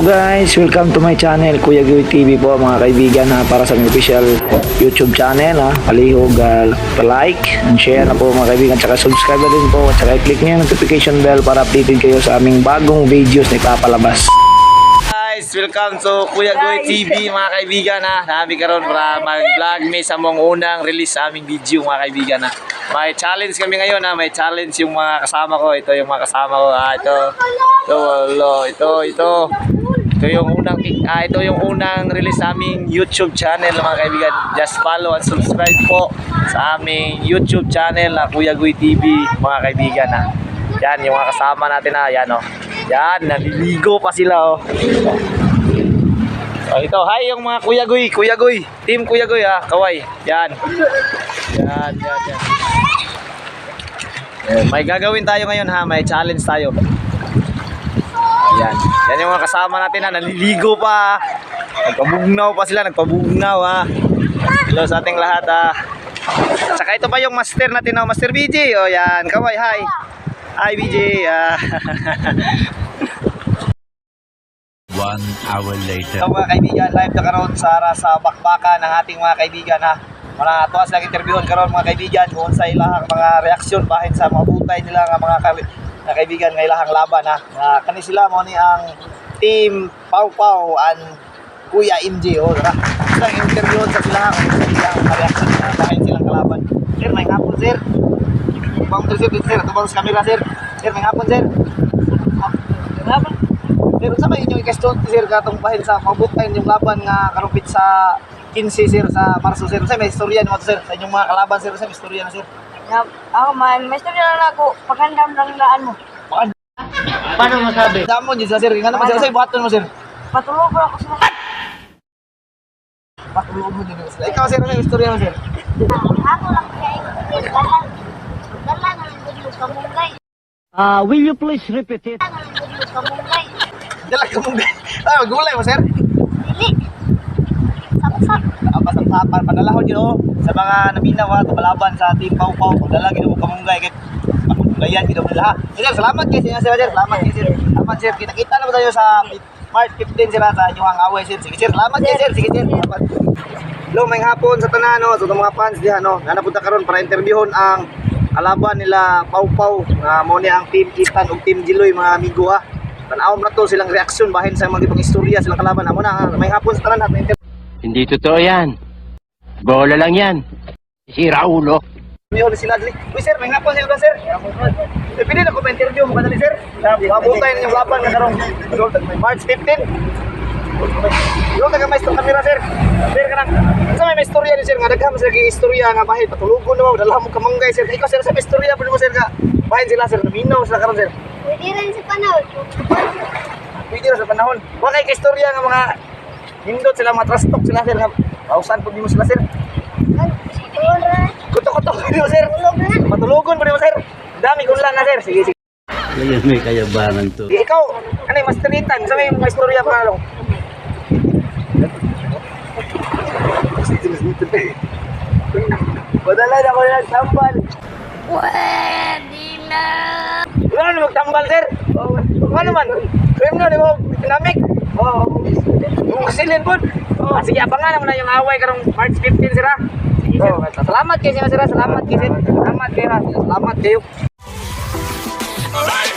Hello guys, welcome to my channel, Kuya Guy TV po, mga kaibigan ha, para sa aming official YouTube channel ha. Palihog, pa-like and share na po, mga kaibigan, tsaka subscribe na din po at tsaka i-click niyo yung notification bell para updated kayo sa aming bagong videos na ipapalabas. Guys, welcome to Kuya Goy TV, mga kaibigan ha. Nami karon para mag-vlog mi sa mong unang release sa aming video, mga kaibigan ha. May challenge kami ngayon ha, may challenge yung mga kasama ko. Ito yung mga kasama ko ha. Ito, ito, ito, ito, ito. Ito yung unang ito yung unang release sa aming YouTube channel, mga kaibigan. Just follow and subscribe po sa aming YouTube channel na Kuya Guy TV, mga kaibigan ha. Yan yung mga kasama natin ha, yan oh. Yan, naliligo pa sila oh. Oh, ito, hi yung mga Kuya Guy, Kuya Guy, Team Kuya Guy ha, kaway. Yan. Yan, yan, yan. Yan, may gagawin tayo ngayon ha, may challenge tayo. Yan. Yan yung mga kasama natin ha, naliligo pa. Nagpabugnaw pa sila, nagpabugnaw ha. Hello sa ating lahat ha. Tsaka ito pa yung master natin oh, Master BJ. Oh, yan, kaway, hi. Hi BJ. Ah. One hour later. So mga kaibigan, live na karon sa bakbakan ng ating mga kaibigan ha. Mga tuwas lang interviewon karon, mga kaibigan, kung sa ilahang mga reaksyon bahin sa mga butay nila nga mga nga kaibigan nga ilahang laban ha. Nga kani sila mo ni ang Team Pau Pau and Kuya MJ oh, tara. Silang interviewon sa sila kung sa ilang mga reaksyon na bahin silang kalaban. Sir, may hapon, sir. Tubang sir, dito, sir, tubang sa camera, sir. Sir, may hapon, sir. Hapon. Pero sa may inyong i-question, sir, katong bahin sa mabutay yung laban nga karumpit sa 15, sir, sa Marso, sir. Sa may istorya nimo sir, sa inyong mga kalaban, sir, sa may istorya na, sir. Ya, ako man, may istorya lang ako, pagandam lang laan mo. Paano masabi? Damo niyo sila, sir. Nga naman sir, sa buhaton mo, sir. Patulog ako sila. Patulog mo din sila. Ikaw, sir, ano yung istorya mo, sir? Ako lang kaya dala dala ng budlog kamunggay. Will you please repeat it? Dala ng budlog kamunggay. Dala ka mong. Ah, gulay mo, sir. Dili. Sapsap. Apas ang padalahon yun oh sa mga naminaw ha, tumalaban sa Team Pau Pau, padala gid mo kamunggay kay pamunggayan gid mo nila ha. Sir, salamat kay sir, sir, salamat kay sir. Salamat, sir. Kita-kita na ba tayo sa March 15, sir, ha, sa inyong away, sir. Sige, sir, salamat kay sir. Sige, sir. Salamat. Hello, may hapon sa tanan no, sa mga fans diha no. Nanapunta karon para interviewon ang kalaban nila Pau Pau nga mo ni ang Team Itan ug Team Jiloy, mga amigo ha. Tan-awon na to silang reaksyon bahin sa mga ibang istorya silang kalaban. Amo na ha. May hapon sa tanan ha. Hindi totoo yan. Bola lang yan. Sira ulo. Interview sila dali. Uy sir, may hapon sir, sir. Eh, pili na ko ma-interview mo kadali, sir. Mabutay na yung laban nga karong March 15. Yo taga maestro kamera, sir. Sir, kanang sa may istorya ni sir nga daghan sila gi istorya nga bahin patulugon na mo dala mo kamanggay, sir. Ikaw, sir, sa may istorya po nimo, sir, nga bahin sila, sir, naminaw sila karon, sir. Pwede rin sa panahon. Pwede ra sa panahon. Wa kay ka istorya nga mga hindot sila, mga trash talk sila, sir, nga pausan po nimo sila, sir. Tulog ra. Kutok-kutok nimo, sir. Tulog na. Patulugon po nimo, sir. Dami kun lang na, sir. Sige, sige. Ngayon may kayabangan to. Ikaw, ano yung Master Ethan? Sa may mga istorya pa lang. Padala na ko ng tambal. Pwede na. Wala na magtambal, sir. Ano man? Kaya mo na, di ba? Dinamik. Oo. Yung kasilin po. Ah, sige, abangan naman na yung away karong March 15, sir. Ah. Sige, sir. Salamat kayo, sir. Salamat kayo, sir. Salamat kayo. Ah. Salamat kayo. Alright!